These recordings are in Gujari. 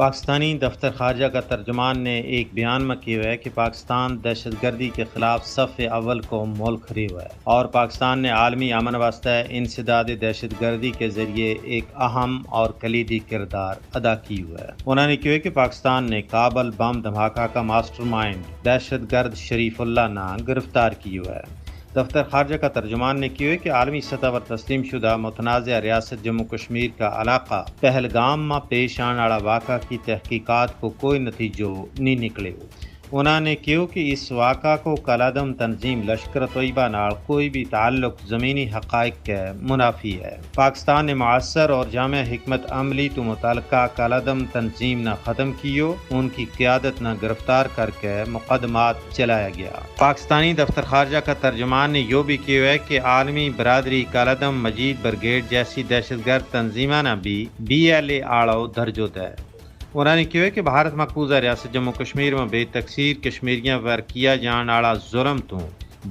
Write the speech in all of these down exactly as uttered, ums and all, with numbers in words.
پاکستانی دفتر خارجہ کا ترجمان نے ایک بیان ما کہیو ہے کہ پاکستان دہشت گردی کے خلاف صف اول کو ملک رہیو ہے اور پاکستان نے عالمی امن واسطے انسداد دہشت گردی کے ذریعے ایک اہم اور کلیدی کردار ادا کیو ہے۔ انہوں نے کہیو ہے کہ پاکستان نے کابل بم دھماکہ کا ماسٹر مائنڈ دہشت گرد شریف اللہ نا گرفتار کیو ہے۔ دفتر خارجہ کا ترجمان نے کہیو ہے کہ عالمی سطح پر تسلیم شدہ متنازعہ ریاست جموں کشمیر کا علاقہ پہلگام ما پیش آن آڑا واقعہ کی تحقیقات کو کوئی نتیجو نہیں نکلیو۔ انہوں نے کہیو کہ اس واقعہ کو کلادم تنظیم لشکر طیبہ نال کوئی بھی تعلق زمینی حقائق کے منافی ہے۔ پاکستان نے مؤثر اور جامع حکمت عملی تو متعلقہ کالعدم تنظیم نا ختم کیو، ان کی قیادت نا گرفتار کر کے مقدمات چلایا گیا۔ پاکستانی دفتر خارجہ کا ترجمان نے یوہ بھی کہیو ہے کہ عالمی برادری کالعدم مجید برگیڈ جیسی دہشت گرد تنظیماں نا بھی بی ایل اے آڑو درجو دے۔ انہوں نے کہیو ہے کہ بھارت مقبوضہ ریاست جموں کشمیر ما بے تقصیر کشمیریاں پر کیا جان آڑا ظلم تو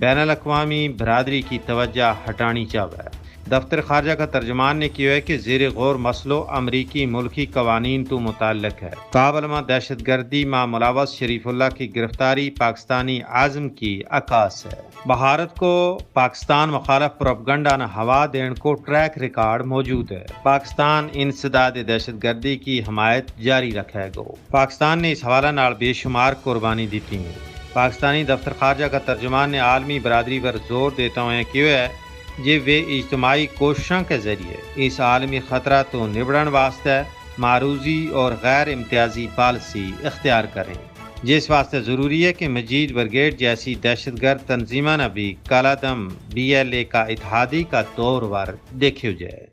بین الاقوامی برادری کی توجہ ہٹانی چاہوے۔ دفتر خارجہ کا ترجمان نے کہیو ہے کہ زیر غور مسئلو امریکی ملکی قوانین تو متعلق ہے۔ کابل ما دہشت گردی ما ملاوث شریف اللہ کی گرفتاری پاکستانی عزم کی عکاس ہے۔ بھارت کو پاکستان مخالف پروپگنڈا نا ہوا دین کو ٹریک ریکارڈ موجود ہے۔ پاکستان انسداد دہشت گردی کی حمایت جاری رکھے گو۔ پاکستان نے اس حوالہ نال بے شمار قربانی دیتی ہیں۔ پاکستانی دفتر خارجہ کا ترجمان نے عالمی برادری پر زور دیتا ہوئے کہیو ہے جے ویہ اجتماعی کوششاں کے ذریعے اس عالمی خطرہ تو نبڑن واسطے معروضی اور غیر امتیازی پالیسی اختیار کریں، جس واسطے ضروری ہے کہ مجید برگیڈ جیسی دہشت گرد تنظیماں نا بھی کالعدم بی ایل اے کا اتحادی کا طور پر دیکھیو جائے۔